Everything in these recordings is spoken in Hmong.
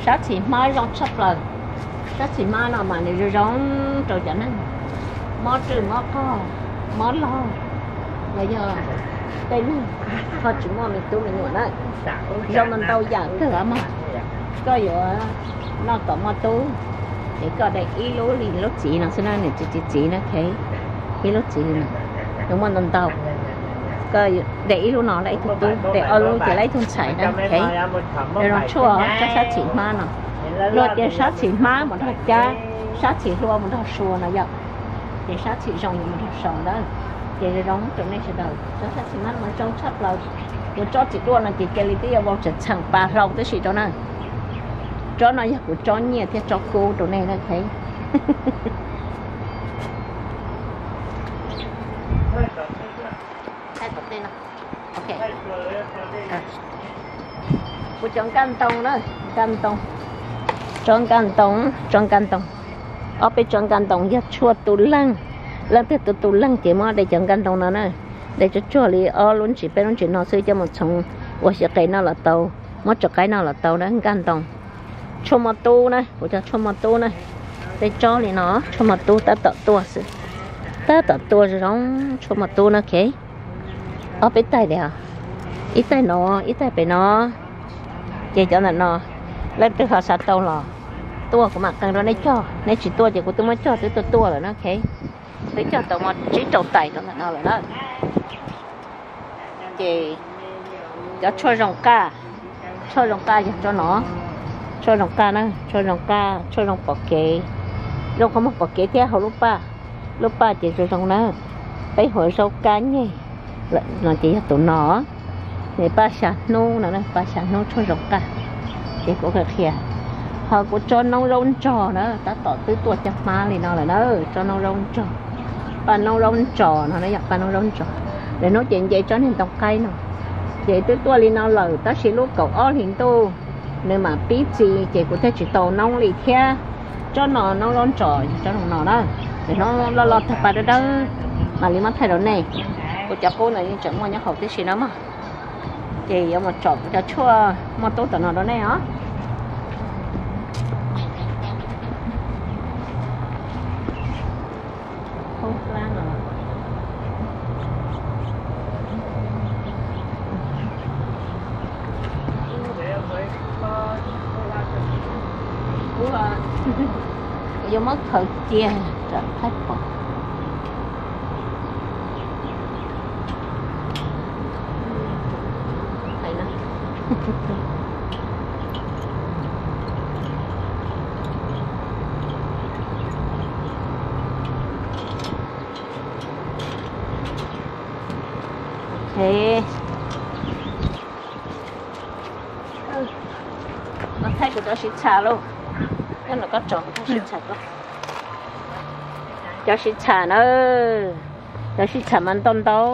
Sab txhim hmab zoo tshaj plaws. Sab txhim hmab no mas nws zoo zoo rau cov neeg mob rwj mob qog, mob laug, los yog tej neeg ho tsis muaj me tub me nyuam na. Zoo ntau ntau yam kawg mog. Koj yuav noj kom muaj tub, ces koj de ib lub li lub txiv no xwb na, nws txiv txiv txiv na, ib lub txiv li no, nws muaj ntau ntau. Koj de ib lub no lawv ib tug tub, de ob lub ces lawv ib tug ntxhais na, zoo zoo tshuaj tsob sab txhim hmab no. Luag tias sab txhim hmab mus nrog cab, sab txhim hlua mus nrog sua no yom. Ces sab txhim zoo yuav mus nrog sua ntawd. Ces zoo zoo rau nej sawv daws, tsob sab txhim hmab mas zoo tshaj plaws. Kuv tsob txiv duaj no ces cia li twb yuav vau tseem txheem pas hlau tib si rau na. Tsob no yog kuv tsob nyiaj thiab tsob kub rau nej na. Kuv cov nkaj ntoo na, nkaj ntoo, tsob nkaj ntoo, tsob nkaj ntoo. Ob peb tsob nkaj ntoo yog tshuaj tu leeg. Leej twg tu tu leeg ces muab de cov nkaj ntoo no na, de tsuag tsuag li ob lub ntsis peb lub ntsis no xwb coj mus txhoov ua xyaw qe noj los tau, muab tso qaib noj los tau na, nkaj ntoo. Tshuaj muaj tub na, kuv cov tshuaj muaj tub na. Tej tsob li no tshuaj muaj tub tab tom tuaj xwb, tab tom tuaj zoo zoo tshuaj muaj tub na. Ob peb taig li, ib taig no, ib taig pem no. Ces cov ntawm no leej twg ho xav tau los tuaj kuv mam qee rau nej cog, nej tsis tuaj ces kuv twb muab cog twb tuaj tuaj lawm na. Twb cog tau muaj tsib rau tais cov ntawm no lawm na. Ces cov tshuaj zoo qaj, tshuaj zoo qaj yog tsob no, tshuaj zoo qaj na, tshuaj zoo qaj, tshuaj zoo pom kev, zoo qhov muag pom kev thiab hauv lub paj, lub paj ces zoo zoo na. Peb hu ua zaub kab nyeg, no ces yog tus no, nws paj xya hnub no, paj xya hnub tshuaj zoo qaj. Ces kuv qhia, ho kuv tsob noob zaub ntsog na tab tom twb tuaj cov hmab li no lawm na, tsob noob zaub ntsog, paj noob zaub ntsog no na yom, paj noob zaub ntsog. Lwm hnub ces nce tsob niag ntoo qaib no, ces twb tuaj li no lawm tab sis lub kaum ob hlis ntuj nws mam pib txi ces kuv thiaj tsis tau noob li thiab. Tsob no noob zaub ntsog yog tsob no na, lwm hnub loj loj tag paj dawb dawb mam li muab thaij rau nej. Kuv cov qub ntawd yeej tseem muaj nyob hauv tib si na mog. Ces yuav mus tsom kuv cov tshuaj muaj tub tom no rau nej os. Kuv yuav muab khaws cia rau qab pom. Thaij kuv cov siv txham lauj. Nyob no koj tso kuv thaij siv txham. Cov siv txham na, cov siv txham mas ntau ntau,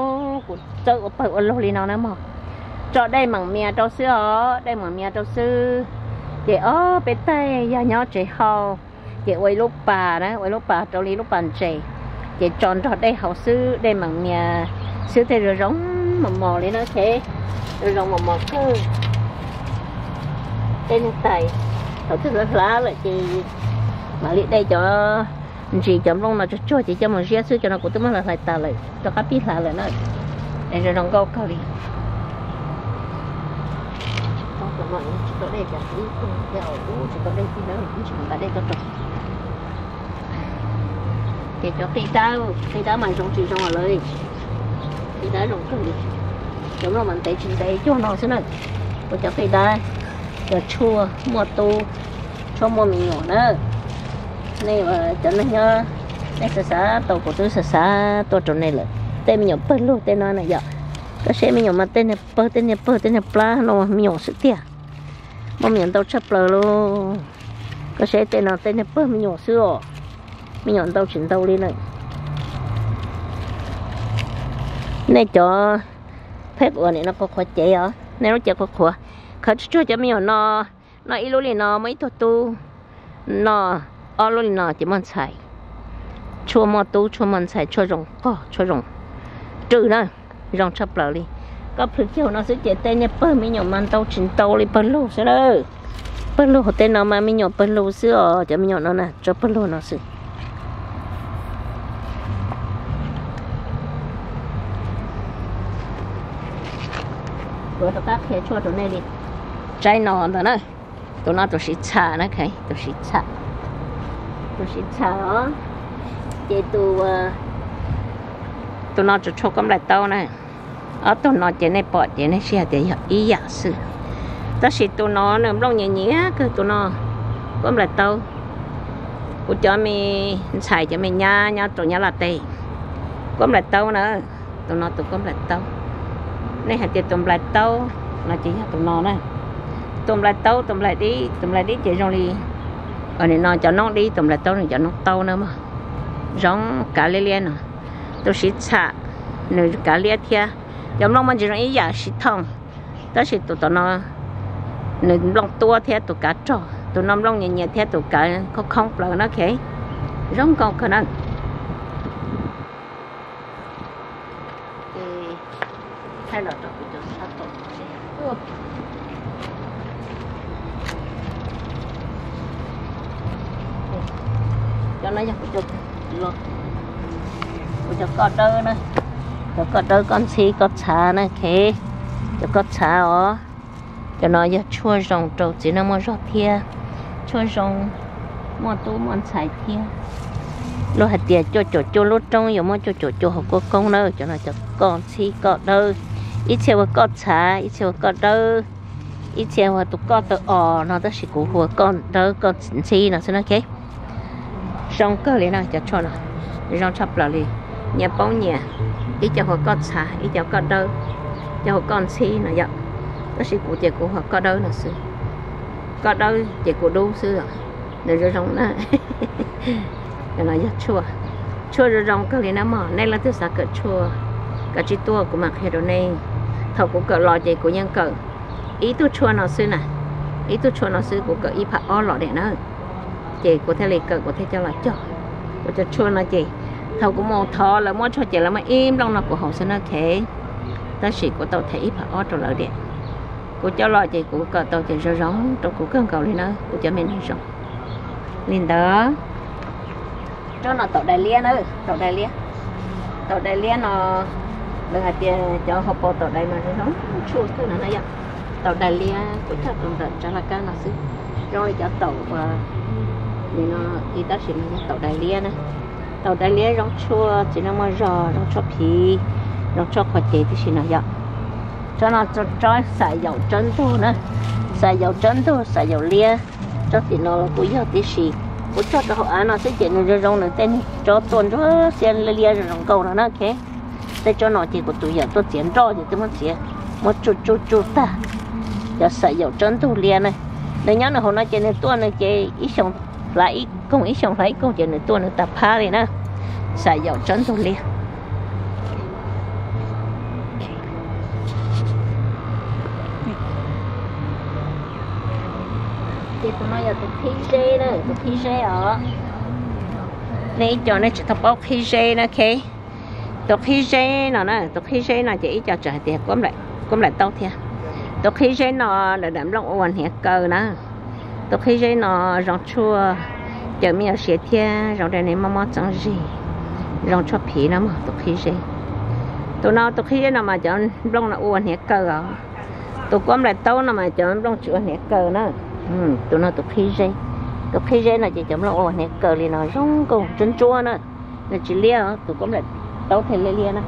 kuv txawb ua pawg ua lug li no na mog. Tso dej meem mias rau xwb os, dej meem mias rau xwb. Ces ob peb taig yog nyob tsev hau, ces ua ib lub pas na, ua ib lub pas rau li lub pas ntses, ces tso nrog dej hauv xwb, dej meem mias xwb thiaj zoo zoo mos mos li na. Zoo zoo mos mos kawg. Tej niag tais thaum twg hlav hlav lawm ces mam li de cov ntsis cov nplooj no tsuag tsuag ces coj mus ziab xwb, cov no kuv twb muab hlais hlais tas lawm rov qab pib hlav lawm na. Es zoo zoo nkauj kawg li. Tsis tau dej, tsis tau dej, tsis tau dej tuaj rau. Ces cov qij dawb, qij dawb mas zoo tsis zoo lawm. Qij dawb zoo kawg li. Cov nplooj mas ntev tsis ntev cuag no xwb na. Kuv cov qij dawb, cov tshuaj muaj tub, tshuaj muaj me nyuam na. Nej cov neeg nyob, nej xav xav tau kuv twb xav xav tuaj rau nej lawm. Tej me nyuam pawg lug tej no na yom. Koj saib me nyuam mas tej niag pawg tej niag pawg tej niag plab no me nyuam xwb tiag. Muaj me nyuam ntau tshaj plaws lauj. Koj saib tej no tej niag pawg me nyuam xwb os. Me nyuam ntau tsis ntau li lawm. Nej cov pheb uas nim no qhuav qhuav cev os, nej lub cev qhuav qhuav, khaws tsuag tsuag cov me nyuam no, noj ib lub li no muaj ib tug tub, noj ob lub li no ces muaj ntxhais. Tshuaj muaj tub, tshuaj muaj ntxhais, tshuaj zoo qog, tshuaj zoo rwj na, zoo tshaj plaws li. Koj plhws kiag no xwb ces tej niag pawg me nyuam mas ntau tsis ntau li pawg lug xwb na. Pawg lug hauv tej no mas me nyuam pawg lug xwb os, cov me nyuam no na tso pawg lug no xwb. Kuv rov qab qhia tshuaj rau nej li. Tsaib no ntawd na, tus no tus siv txham na, tus siv txham, tus siv txham os. Ces tus, tus no tsuas tshuaj kuab nplaim taub na. Ob tug no ces nej pom ces nej sib hais tias yog ib yam xwb, tab sis tus no nws nplooj nyias nyias kawg tus no, kuab nplaim taub. Kuv cov me ntxhais cov me nyab nyob rau Nyab Laj teb, kuab nplaim taub na, tus no tus kuab nplaim taub. Nej hais tias tus nplaim taub no ces yog tus no na. Tus nplaim taub, tus nplaim dib, tus nplaim dib ces zoo li, nim no cov noob dib, tus nplaim taub nws cov noob taub na mog, zoo kav liab liab no. Tus siv txham nws kav liab thiab, cov nplooj muaj ntsis zoo ib yam siv thooj, tab sis tus tom no nws nplooj tuab thiab tus kav rog, tus no nplooj nyias nyias thiab tus kav khoob khoob plaws na, ok. Zoo nkauj kawg na. Thaij los rau kuv cov sab tom. Cov no yog kuv cov, kuv cov koj dawb na, cov koj dawb koj ntxhib koj txhav na, ok. Cov koj txhav os. Cov no yog tshuaj zoo rau txiv neej muaj zog thiab, tshuaj zoo muaj tub muaj ntxhais thiab. Luag hais tias cuaj caum cuaj lub roob yuav muaj cuaj caum cuaj hauv kuab koob na, cov no cov koj ntxhib koj dawb, ib txhia hu ua koj txhav, ib txhia hu ua koj dawb, ib txhia hu ua tus koj taw os no, tab sis kuv hu ua koj dawb koj ntxhib no xwb na, ok. Zoo kawg li na cov tshuaj no, zoo tshaj plaws li. Nyias poob nyias, ib co hu ua koj txhav, ib co koj dawb, ib co hu ua koj ntxhib no yom. Tab sis kuv ces kuv hu ua koj dawb no xwb. Koj dawb ces kuv dub xwb os. Nws zoo zoo na. Cov no yog tshuaj, tshuaj zoo zoo kawg li na mog. Nej leej twg xav kawm tshuaj, kav tsij tuaj kuv mam qhia rau nej. Thaum kuv kawm los ces kuv yeej kawm ib tug tshuaj no xwb na, ib tug tshuaj no xwb kuv kawm ib phav ob los diam na. Ces kuv thiaj li kawm kuv thiaj coj los cog. Kuv cov tshuaj no ces thaum kuv mus thov lawv muab tshuaj ces lawv muab ib nplooj no kuv haus xwb na, ok. Tab sis kuv tau them ib phav ob rau lawv diam. Kuv coj los ces kuv kawm tau ces zoo zoo rau kuv kawg nkaus li na kuv cov me neeg zoo. Li ntawd. Tsob no taum dais liab na, taum dais liab. Taum dais liab no lawv hais tias cov hauv paus taum dais mas zoo zoo tshuaj xwb no na yom. Taum dais liab kuv cog rau ntawm tsav laj kab no xwb, zoo li cov taum uas nim no ib tab sis mas yog taum dais liab na. Taum dais liab zoo tshuaj txiv neej muaj zog, zoo tshuaj phiv, zoo tshuaj qhuav cev tib si no yom. Tsob no tsob xav yaum tsawb ntug na, xav yaum tsawb ntug, xav yaum liab. Tsob tim no los kuj yog tib si, kuv cog rau hauv av no xwb ces nws zoo zoo nws tej niag tsob tuaj ntsuab xiab liab liab zoo zoo nkauj no na, ok. Tej tsob no ces kuv tus yawm tuaj txiav nroj ces twb muab txiav, muab tsuj tsuj tsuj tag. Cov xav yaum tsawb ntug liab na, nws nyob nws hauv no ces nws tuaj nws ces ib xyoos hlav ib koog, ib xyoos hlav ib koog ces nws tuaj nws tag phab li na. Xav yaum tsawb ntug liab. Ces tus no yog tus qhib zeb na, tus qhib zeb os. Nej ib co nej tsis tau paub qhib zeb na, ok. Tus qhib zeb no na, tus qhib zeb no ces ib co tseem hais tias kuab nplaim taub thiab. Tus qhib zeb no lawv daim nplooj ua hniav kaw na. Tus qhib zeb no zoo tshuaj cawm me nyuam siav thiab zoo rau nej mob mob txoov zis, zoo tshuaj phiv na mog tus qhib zeb. Tus no tus qhib zeb no mas cov nplooj no ua hniav kaw os. Tus kuab nplaim taub no mas cov nplooj tsis ua hniav kaw na. Tus no tus qhib zeb, tus qhib zeb no ces cov nplooj ua hniav kaw li no zoo nkauj ntsuab ntsuab na. Nws tsis liab, tus kuab nplaim taub thiaj liab liab na.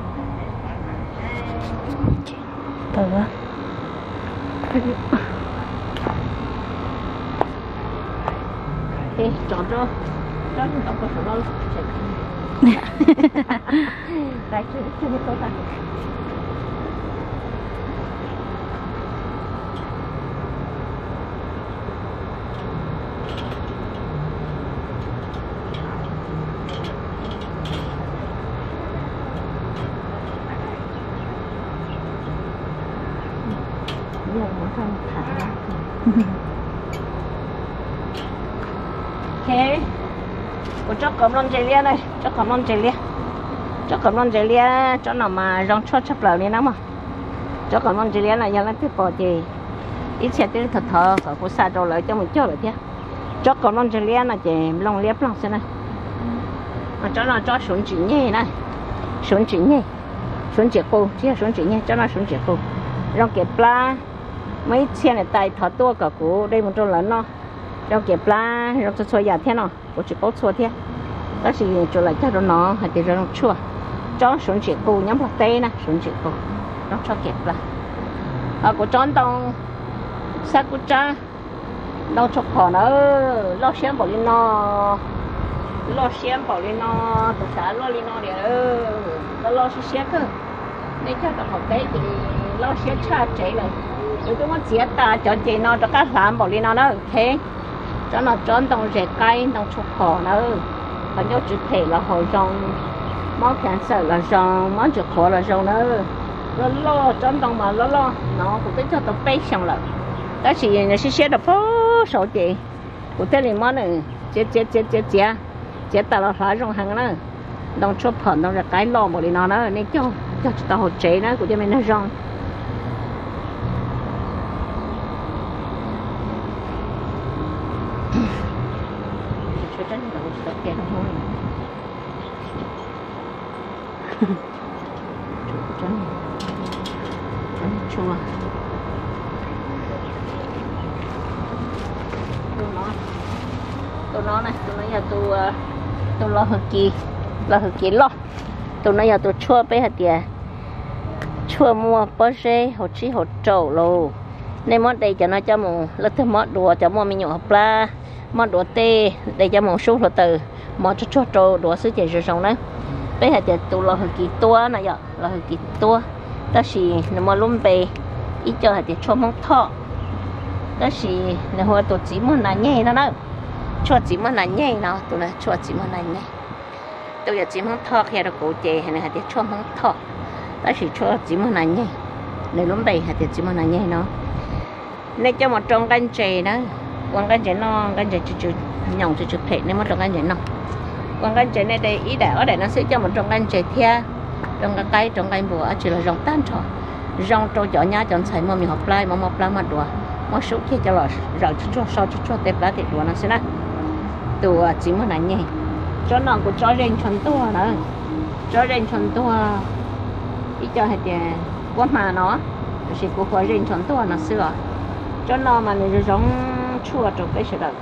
Ok, kuv tsob qos nplooj ntse liab na, tsob qos nplooj ntse liab, tsob qos nplooj ntse liab, tsob no mas zoo tshuaj tshaj plaws li na mog. Tsob qos nplooj ntse liab no yog leej twg pom ces Ib txhia twb thov thov kom kuv xa rau lawv coj mus cog lawm thiab. Tsob qau nplooj ntseg liab no ces nplooj liab ploog xwb na. Tsob no tsob suav ntsim nyeg na, suav ntsim nyeg, suav ntsim qus, tsis yog suav ntsim nyeg, tsob no suav ntsim qus. Zoo kev plab, muaj ib txhia niam tais thov tuaj kom kuv de mus rau lawv noj. Zoo kev plab, zoo txhua txhua yam thiab no, kuv tsis paub txhua thiab. Tab sis tsuas lam cog rau no hais tias zoo zoo tshuaj. Tsob suav ntsim qus nyob Nplog teb na, suav ntsim qus, zoo tshuaj kev plab. Ho kuv tsob ntoo xab kub tsab, ntoo tshuaj phom na, loj siab npaum li no, loj siab npaum li no, tus xav loj li no niam, loj loj siab siab kawg. Nej cog rau qaum teb ces loj siab tshaj tsev lawm. Kuv twb muab txiav tas cov ces no rov qab hlav npaum li no na, ok. Tsob no tsob ntoo zes qaib, ntoo tshuaj phom na. Qhov ncauj tsis phem los haus zoo, mob cancer los zoo, mob ntsis qhuav los zoo na. Loj loj, tsob ntoo mas loj loj no kuv twb cog tau peb xyoos lawm, tab sis nws siab siab rau pem saud ces kuv thiaj li muab nws txiav txiav txiav txiav txiav, txiav tas los hlav zoo heev na. Ntoo tshuaj phom ntoo zes qaib loj npaum li no na, nej cog, cog tsis tau hauv tsev na kuv cov me neeg zoo. Tus no, tus no yog tus, tus los hwj kis, los hwj kis loj. Tus no yog tus tshuaj peb hais tias tshuaj muaj pob zeb hauv tsib hauv rau lauj. Nej muab de cov no coj mus, leej twg mob duav, cov muaj me nyuam hauv plab, mob duav tej, de coj mus sub hluav taws, mos tsuag tsuag rau duav xwb ces zoo zoo na. Peb hais tias tus los hwj kis tuab no yom, los hwj kis tuab, tab sis nws muaj lub npe ib co hais tias tshuaj Hmoob Thoj, tab sis nws hu ua tus txiv muag nas nyeg no na. Tshuaj txiv muag nas nyeg no, tus no tshuaj txiv muag nas nyeg. Tus yawm txiv Hmoob Thoj qhia rau kuv ces nws hais tias tshuaj Hmoob Thoj, tab sis tshuaj txiv muag nas nyeg, nws lub npe hais tias txiv muag nas nyeg no. Nej coj mus rau nqaij ntses na, ua nqaij ntses noj, nqaij ntses tsw tsw nyoos tsw tsw phem, nej muab rau nqaij ntses noj. Ua nqaij ntses nej de ib daim ob daim no xwb coj mus rau nqaij ntses thiab rau nqaij qaib rau nqaij npua dab tsi los zoo tag nrho. Zoo rau cov nyab cov ntxhais muaj me nyuam hauv plab, muaj mob plab mob duav, muab sub kiag coj los zaws tsuag tsuag, so tsuag tsuag tej plab tej duav no xwb na. Tus txiv muag nas nyeg. Tsob no kuv tsob zej ntshua ntuag na, tsob zej ntshua ntuag, ib co hais tias kuab hma no, tiam sis kuv hu ua zej ntshua ntuag no xwb os. Tsob no mas nws zoo zoo tshuaj rau peb sawv daws,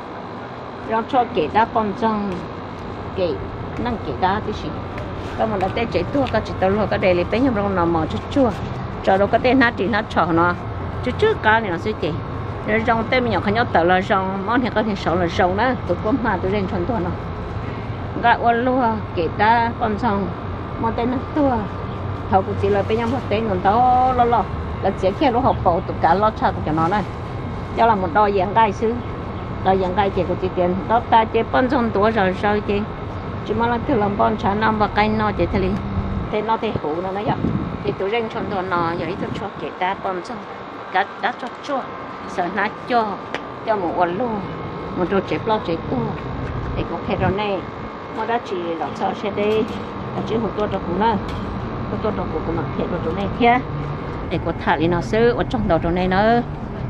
zoo tshuaj kem dab poj ntxoog, kem neeg kem dab tib si. Koj mus ntawm tej tsev tuag koj tsis tau luag koj de li peb nyuag nplooj no mos tsuag tsuag, tso rau koj tej hnab ris hnab tsho no, tsw tsw qab li no xwb ces zoo zoo, tej me nyuam qhov ncauj tawv los zoo, mob hniav qawj hniav saud los zoo na. Tus kuab hma tus zej ntshua ntuag no nqa ua luag kem dab poj ntxoog, muaj tej neeg tuag, thaum kuv txiv lawv peb nyob Nplog teb ntau ntau loj loj, lawv txiav kiag lub hauv paus tus kav loj tshaj kuv cov no na, coj los mus do yias nqaij xwb. Do yias nqaij ces kuv txiv tias do tas ces poj ntxoog ntuav zom zaws ces tsis muaj leej twg los npoj ntshav noj npoj qaib noj ces thiaj li tej noj tej huv no na yom. Ces tus zej ntshua ntuag no yog ib tug tshuaj kem dab poj ntxoog, dab tsog tsuag, xaws hnab coj, coj mus ua luag, mus rau tsev ploj tsev tuag. Es kuv qhia rau nej, muaj dab tsi los txhob siab deb, los tsij hu tuaj rau kuv na, hu tuaj rau kuv kuv mam qhia dua rau nej thiab. Es kuv tham li no xwb, ua tsaug ntau rau nej nawb.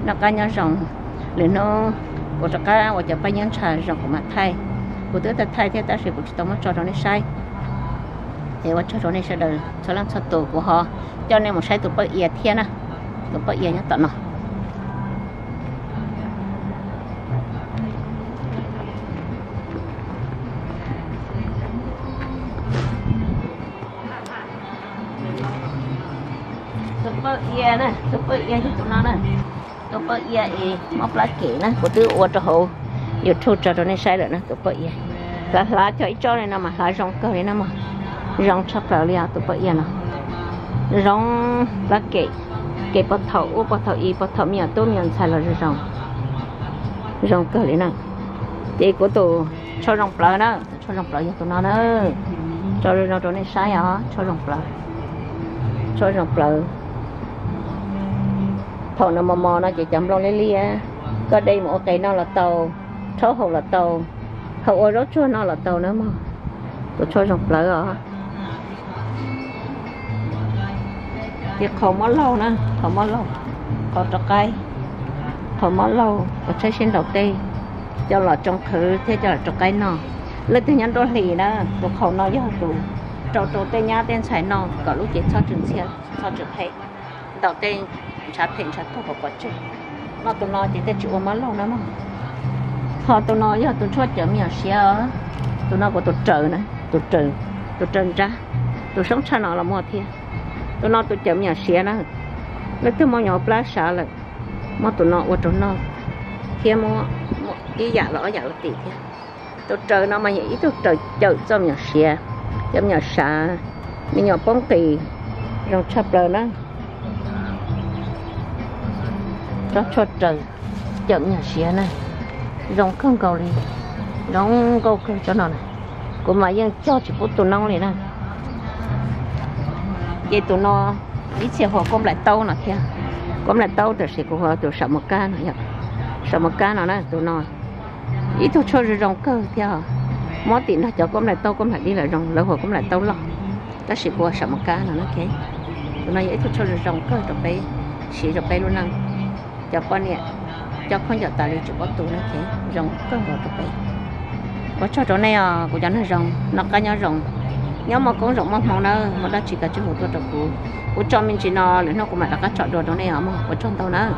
Noj qab nyob zoo, lwm hnub kuv rov qab ua cov paj yeeb ntsha zoo kuv mam thaij. Kuv twb thaij thaij thiab tab sis kuv tsis tau muab tso rau nej saib. Es ua tsaug rau nej sawv daws txhua leej txhua tus, kuv ho coj nej mus saib tus paj ia thiab na, tus paj ia nyob tom no. Tus paj ia na, tus paj ia yog tus no na. Tus paj ia es mob plab kem na, kuv twb ua rau hauv YouTube tso rau nej saib lawm na. Tus paj ia hlav hlav cog ib tsob li no mas hlav zoo kawg li na mog. Zoo tshaj plaws li os tus paj ia no. Zoo plab kem, kem puag thaum ub puag thaum i puag thaum me nyuam tub me nyuam ntxhais los zoo zoo. Zoo kawg li na. Ces kuv tus tshuaj zoo plawv na, tus tshuaj zoo plawv yog tus no na. Tso zoo rau nej saib os, tshuaj zoo plawv. Tshuaj zoo plawv. Thaum nws mos mos no ces cov nplooj liab liab, koj de mus ua qe noj los tau, rhaub haus los tau, ho ua zaub tsuag noj los tau na mog. Tus tshuaj zoo plawv os. Ces qhov mob laug na, qhov mob laug, qhov rov qaib, Qhov mob laug uas tshaib siab ntaus tej, coj los tsoo qhwv thiab coj los rau qaib noj. Leej twg nyob nruab hlis na, tus qhaus no yog tus rau rau tej nyab tej ntxhais noj kom lub cev txhob tsw ntxhiab txhob tsw phem, ntaus tej ntshav phem ntshav tuag kom pov tseg. Noj tus no ces thiaj tsis ua mob laug na mog. Ho tus no yog tus tshuaj cawm me nyuam siav, tus no kuv tus raws na, tus raws, tus raws nrab, tus soob tshaj no los muaj thiab. Tus no tus cawm me nyuam siav na, leej twg muaj me nyuam plab sav lawm, muab tus no ua rau noj thiab muab ib yam los ob yam ua tim thiab. Tus raws no mas yog ib tug raws cawm txoj me nyuam siav, cawm me nyuam sav, me nyuam poob qis, zoo tshaj plaws na. Tsob tshuaj raws cawm me nyuam siav na, zoo kawg nkaus li, zoo nkauj kawg tsob no na. Kuv mas yeej cog tsis pub tus noob li na. Ces tus no ib txhia hu ua kab nplaim taub no thiab. Kab nplaim taub tab sis kuv hu ua tus sam mus kab no yom. Sam mus kab no na, tus no ib tug tshuaj zoo zoo kawg thiab. Muab tim nrog cov kab nplaim taub kab nplaim dib lawm zoo, lawv hu ua kab nplaim taub loj, tab sis kuv ua sam mus kab no na. Tus no yog ib tug tshuaj zoo zoo kawg rau peb siv rau peb lub neej. Cov poj niam coj khaub ncaws tas li tsis paub tu na, zoo kawg nkaus rau peb. Ua tsaug rau nej os kuv cov neeg zoo, noj qab nyob zoo, nyob muaj koob zoo muaj hmoov nawb, muaj dab tsi kav tsij hu tuaj rau kuv. Kuv tso me ntsis no, lwm hnub kuv mam rov qab tsom dua rau nej os mog, ua tsaug ntau nawb.